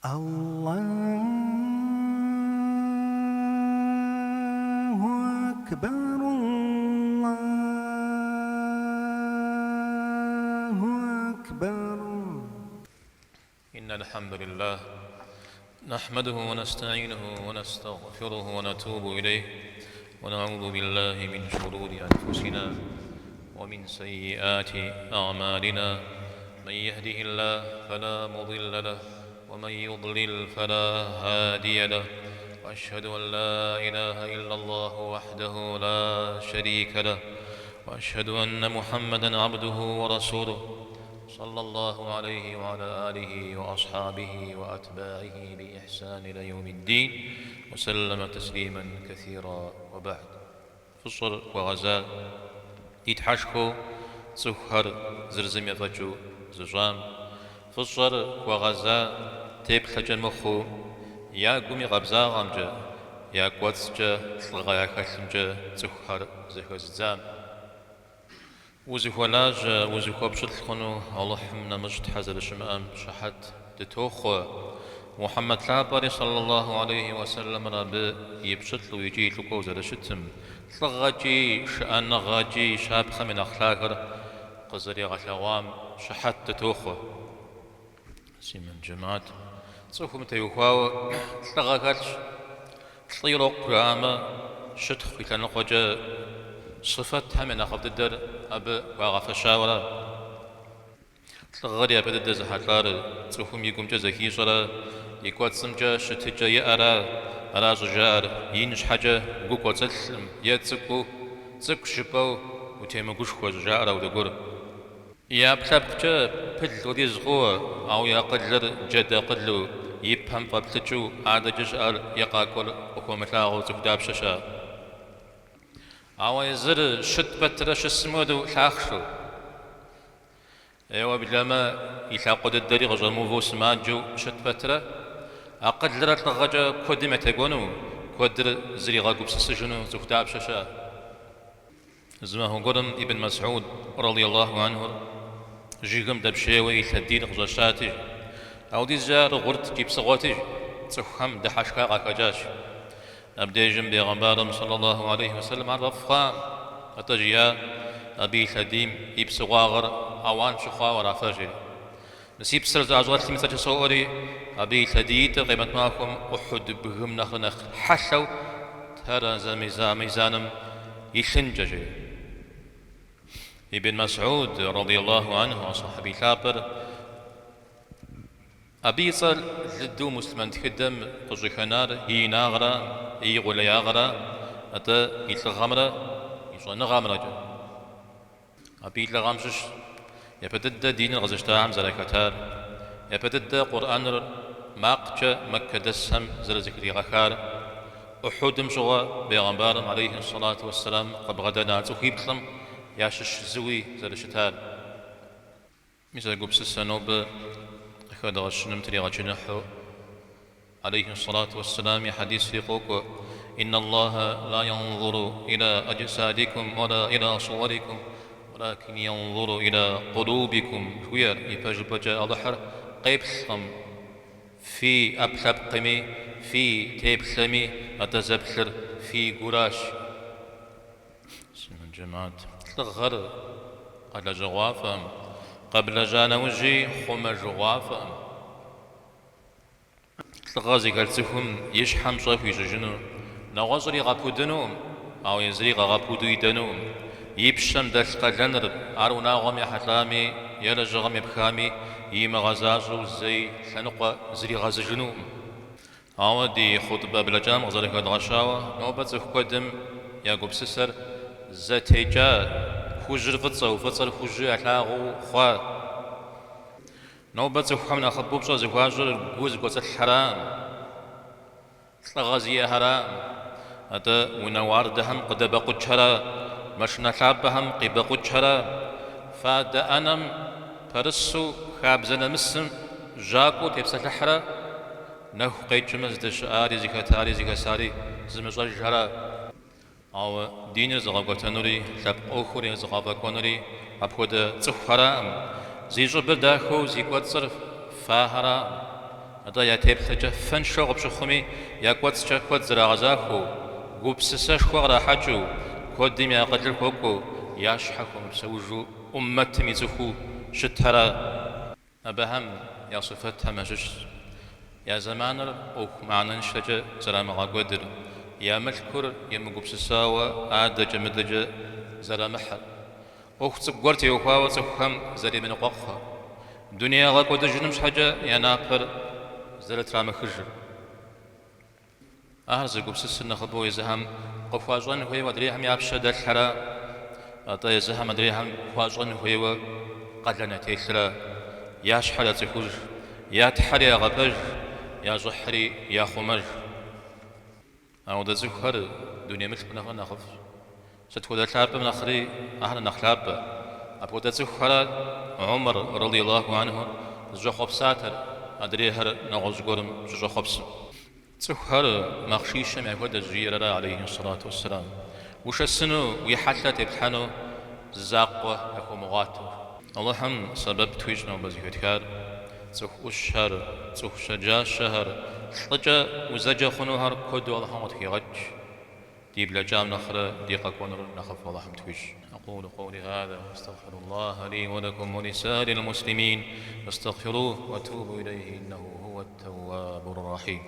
Аллаху акбар, Аллаху акбар. إن الحمد لله نحمده ونستعينه ونستغفره ونتوب إليه ونعوذ بالله من شرور أنفسنا ومن سيئات أعمالنا من يهده الله فلا مضل له ومن يضلل فلا هادي له وأشهد أن لا إله إلا الله وحده لا شريك له وأشهد أن محمدا عبده ورسوله صلى الله عليه وعلى آله وأصحابه وأتباعه بإحسان إلى يوم الدين وسلم تسليما كثيرا وبعد Фӏыщӏэр хуэгъэза ди Тхьэшхуэу цӏыхухэр зыр зым ефӏэкӏыу зыщӏам, фӏыщӏэр хуэгъэза теплъэкӏэ мыхъуу, я гум и къабзагъэмкӏэ, я кӏуэцӏкӏэ лӏыгъэ яхэлъымкӏэ цӏыхухэр зэхэзыдзам. Узыхуэлажьэ, узыхуэпщылӏ хъуну Алыхьым нэмыщӏ тхьэ зэрыщымыӏэм щыхьэт дытохъуэ. Мухьэммэд лъапӏэри сэллаллаху алейхи уэсэлэмыр абы и пщылӏу икӏи и лӏыкӏуэу зэрыщытым, лӏыгъэкӏи, шыӏэныгъэкӏи щапхъэм и нэхъ лъагэр къызэригъэлъэгъуам щыхьэт дытохъуэ. Муслъымэн джэмэхьэт, цӏыхум теухуауэ лӏыгъэ хэлъщ. Лӏы ирокъу жаӏамэ, щытхъу и лъэныкъуэкӏэ сыфэтхэм я нэхъыфӏ дыдэр абы хуагъэфэщауэ ара. Лӏыгъэр япэ дыдэ зэхьэлӏар цӏыхум и гумкӏэ зэхищӏэрэ и кӏуэцӏымкӏэ щытыкӏэ иӏэра, ара щӏыжаӏэр, ин щхьэкӏэ гу кӏуэцӏылъым е цӏыкӏуу, цӏыкӏущ жыпӏэу утемыгушхуэ щӏыжаӏэр апхуэдэ гуэр. И ӏэпкълъэпкъкӏэ пыл хуэдиз хъууэ, ауэ и акъылыр джэд акъылу, и пэм фӏэплъыкӏыу адэкӏэ щыӏэр е къакӏуэр къыхуэмылъагъуу цӏыху дапщэ щыӏэ? Ауэ езыр щыт пэтрэ щысым хуэдэу лъахъшэу, е уеблэмэ и лъакъуэ дыдэри къыщӏэмыувэу сымаджэу щыт пэтрэ, акъылрэ лӏыгъэкӏэ куэдым ятекӏуэну, куэдыр зригъэгупсысыжыну цӏыху дапщэ щыӏэ? Зы махуэ гуэрым Ибн Мэсгьуд, радиаллаху анхур, жыгым дэпщейуэ и лъэдийр къыщӏэщати, апхуэдизкӏэ ар гъурт икӏи псыгъуэти, цӏыхухэм дыхьэшха къахэкӏащ. Абдежым бегъымбарым, сэллаллаху алейхи уэсэлэм, ар фӏэфӏ хъуакъым, атӏэ жиӏа, абы и лъэдийм и псыгъуагъэр ауан щыхъуауэ ара фэ, жери. Мы си псэр зыӏэщӏэлъым и цӏэкӏэ соӏуэри, абы и лъэдиитӏыр къемэт махуэм Ухьуд бгым нэхърэ нэхъ хьэлъэу тэрэзэ мизаным илъынкӏэ, жери. Ибн Мэсгьуд, радиаллаху анху, а сэхьэби лъапӏэр, абы и цӏэр лыду муслъымэн тхыдэм къыщӏыхэнар и инагърэ и къулеягърэ, атӏэ и лӏыгъэмрэ и щӏэныгъэмрэкӏэ. Абы и лӏыгъэм щыщ япэ дыдэ диныр къэзыщтахэм зэрахэтар, япэ дыдэ Къурӏэныр макъкӏэ мэккэдэсхэм зэрызэхригъэхар, Ухьудым щыгъуэ бегъымбарым алейхи сэлату уэсселам къыбгъэдэна цӏыхуиплӏым ящыщ зыуи зэрыщытар. Мис а гупсысэ нобэ къыхэдгъэщыным тригъэчыныхьу алейхи сэлату уэсселам и хьэдисри къокӏуэ, Инна Аллахэ ла янзуру иля аджсадикум уэла иля суэрикум, уэлакин янзуру иля къулубикум, жыхуиӏэр, ипэжыпӏэкӏэ Алыхьыр къеплъкъым фи ӏэпкълъэпкъми, фи теплъэми, атӏэ зэплъыр фи гуращ. Муслъымэн джэмэхьэт, лӏыгъэр къэлэжьыгъуафӏэкъым, къэблэжьа нэужьи хъумэжыгъуафӏэкъым. Лӏыгъэ зыхэлъ цӏыхум и щхьэм пщӏэ хуищӏыжыну, нэгъуэщӏыр игъэпудынукъым, ауэ езыри къагъэпуду идэнукъым. И пщэм дэлъ къалэныр, ар унагъуэм ехьэлӏами е лэжьыгъэм епхами, имыгъэзащӏэу зэи лъэныкъуэ зригъэзыжынукъым. Ауэ ди хъутӏбэ блэкӏам къызэрыхэдгъэщауэ, нобэ цӏыху куэдым я гупсысэр зэтекӏа, хужьыр фӏыцӏэу, фӏыцӏэр хужьу ялъагъуу хъуа. Нобэ цӏыхухэм нэхъыбэу пщӏэ зыхуащӏыр гу зыкӏуэцӏылъхэракъым, лӏыгъэ зиӏэхэракъым, атӏэ унэ уардэхэм къыдэбэкъукӏхэрэ, машинэ лъапӏэхэм къибэкъукӏхэрэ, фадэ ӏэнэм пэрысу хабзэ нэмысым жьакӏуэу тепсэлъыхьрэ, Нэху къекӏмэ, здэщыӏари, зыхэтари, зыхэсари зымыщӏэжхэрэ. Ауэ диныр зыгъэкӏуэтэнури, лъэпкъ ӏуэхур езыгъэфӏэкӏуэнури апхуэдэ цӏыхухэракъым, зи щӏыбыр дахэу зи кӏуэцӏыр фахэраӏым. Атӏэ я теплъэкӏэ фэншэу къыпщыхъуми, я кӏуэцӏкӏэ куэд зэрагъэзахуэу, гупсысэшхуэ кърахьэкӏыу, куэдым я акъылыр хуэкӏуэу, я щхьэ хуэмыпсэужу ӏуммэтым и цӏыхуу щытхэращ. Абыхэм я сыфэтхэм ящыщщ я зэманыр ӏуэху мыхьэнэншэкӏэ зэрамыгъэкӏуэдыр, я мылъкур емыгупсысауэ адэкӏэ-мыдэкӏэ зэрамыхьыр, ӏуэху цӏыкӏу гуэр теухуауэ цӏыхухэм зэремыныкъуэкъухэр, дуней ягъэкӏуэдыжыным щхьэкӏэ я напэр зэрытрамыхыжыр. Ахэр зэгупсысыр нэхъыбэу езыхэм къыхуащӏэн хуейуэ адрейхэм я пщэ дэлъхэращ, атӏэ езыхэм адрейхэм хуащӏэн хуейуэ къалэн ятелъращ, я щхьэр яцӏыхуж, я Тхьэри ягъэпэж, я щӏыхьри яхъумэж. Ауэдэ цӏыхухэр дуней мылъку нэхърэ нэхъыфӏщ. Сыт хуэдэ лъапӏэм нэхъри ахэр нэхъ лъапӏэ. Апхуэдэ цӏыхухэрат Умар радиаллаху анху зыщӏэхъуэпсатэр, адрейхэр нэгъуэщӏ гуэрым щыщӏэхъуэпсым. Цӏыхухэр махъшищэм яхуэдэщ, жиӏэрэ алейхи сэлату уэсселам. Ушэсыну, уи хьэлъэ теплъхьэну зы закъуэ яхуэмыгъуатэу. Алыхьым сэбэп тхуищӏ нобэ зэхэтхар, цӏыху ӏущхэр, цӏыху щэджащэхэр, лӏыкӏэ узэджэ хъунухэр куэду Алыхьым къытхигъэкӏ. Ди блэкӏам нэхърэ ди къэкӏуэнур нэхъыфӏу Алыхьым тхуищӏ. Акъулу къаули хаза уа астагъфируллаха ли уа лакум уа лисаирил муслимин фастагъфирух уа тубу илейхи иннаху хуа ттауабур рахим.